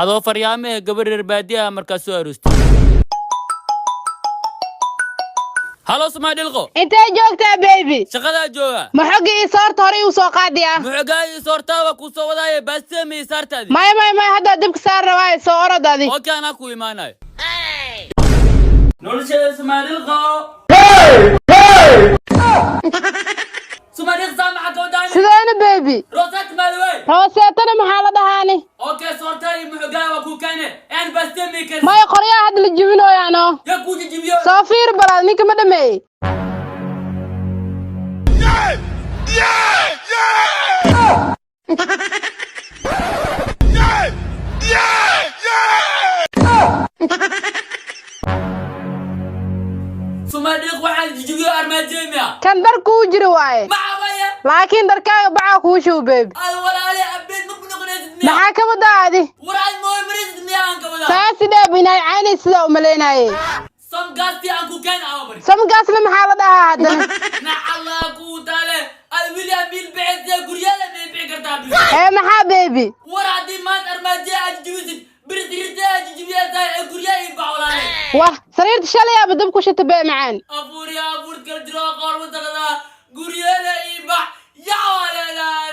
Adoo faryaame eh, gabar reer baadiye ah markaad soo aroostay. Halo, Sumaadhilqo. Intee joogtaa, baby? Shaqadaa jooga. Ma xogga ii soorta horey uu soo qaadiyaa? Muxogaa ii soortaa? Waa kuu soo wadaaye, baastada ma ii saartaadi? Maya, maya, maya, haddaa dibka saar rabaaye, soo orod adi. Okay, anaa ku imaanayo. Nolosheeda Sumaadhilqo, Sumaadhilq, saa maxaa ka wadaani? Sideena, baby? Roosat maaliwey. Rooseetana maxaa la dhahaani? Okay, soortaa iyo muxogaa waa kuu keene aan baastada ma ii karsi. Maya, qoryaha hadda la jibinooyaano. Ya kuu jijibiyo? Soo fiir balaad, ninka ma dhameeyey? Sumaadhilq, waxaan jijibiyo armaajeemiya. Kan dhar kuu jiri waaye. Maxaa waaye? Laakiin dharkaaga bacaa kuu shuw, baby. Ad walaale abdeed ma ku noqonaysid miya? Maxaa ka wadaa adi? War ad mooy marisid miya aan ka wadaa? Saasi dheeb inaay caynay sidaa umalaynaye. Samgaastii aan ku keen awa bari. Samgaasna maxaa la dhahaa haddana? Nacallaa kuu taale, ad william biil bixisee, guryaala may bixi kartaa bil. Ee, maxaa, baby? War haddii maanta armaajiya aad jijibisid, bir sariirta aad jijibiyataa ee guryaha ii bax, walaale. Wah, sariirta shalayaaba dab ku shita bee macaan. Afuuriya afuur kala jiro qoor wasaqdaa, guryaala ii bax, yaa waa leedahay.